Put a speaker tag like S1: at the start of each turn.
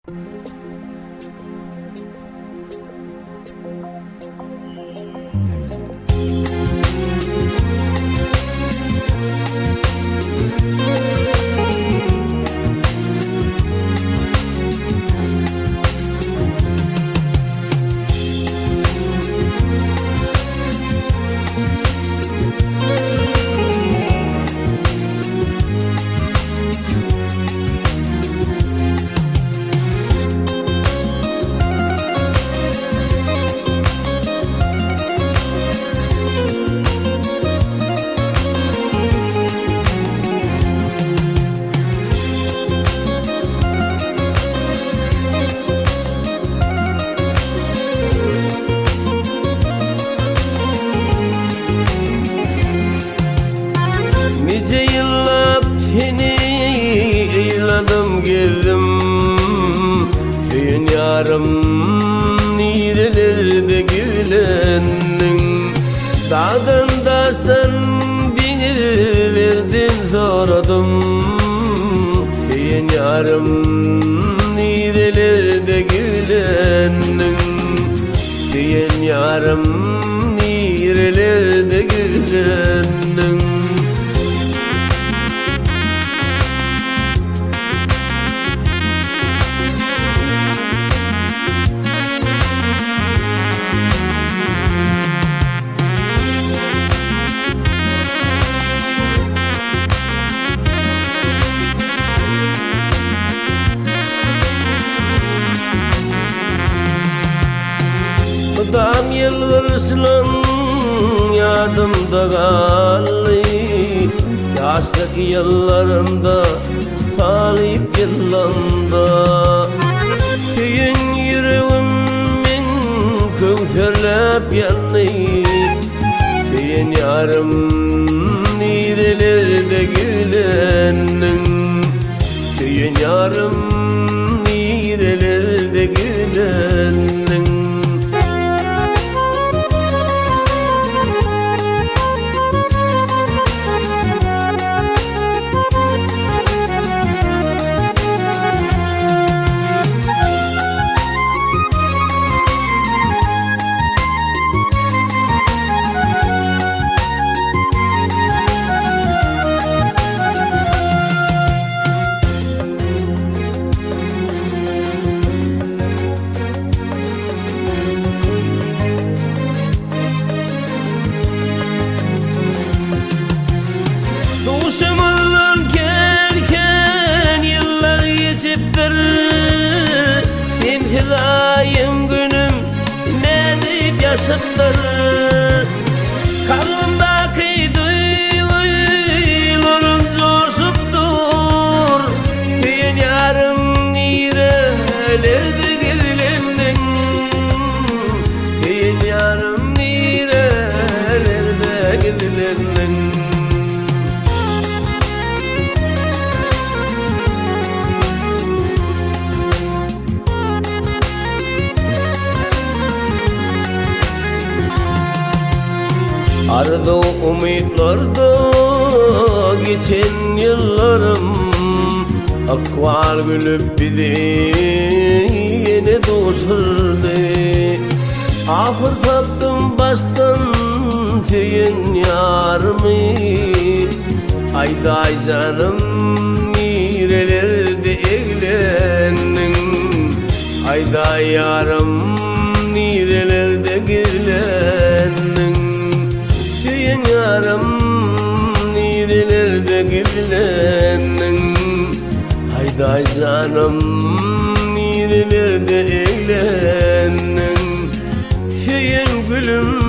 S1: Nije ýyllap seni yzladym gezdim Söýen ýarym nirelerde gizlendiň Dagdan daşdan deňizlerden soradym Söýen ýarym nirelerde gizlendiň Söýen ýarym nirelerde gizlendiň? Mydam ýylgyryşlaň ýadymda galdy Ýaşlyk ýyllarymda, talyp ýyllamda Söýen ýüregim meň köwserläp ýandy Söýen ýarym nirelerde gizlendiň Söýen ýarym nirelerde gizlendiň? Duşumyzdan kän-kän ýyllar geçipdir, Sensiz aýym günüm nädip ýaşypdyr? Kalbymdaky duýgularym joşup dur, Söýen ýarym nirelerde gizlendiň? Söýen ýarym nirelerde gizlendiň? Arzuw umytlarda geçen ýyllarym Ykbal gülüp bizi ýene duşurdy Ahyr tapdym başdan söýen ýarymy Aýdaý janym nirelerde eglendiň Aýdaý ýarym nirelerde gizlendiň Söýen ýarym nirelerde gizlendiň Aýdaý janym nirelerde eglendiň Söýen gülüm.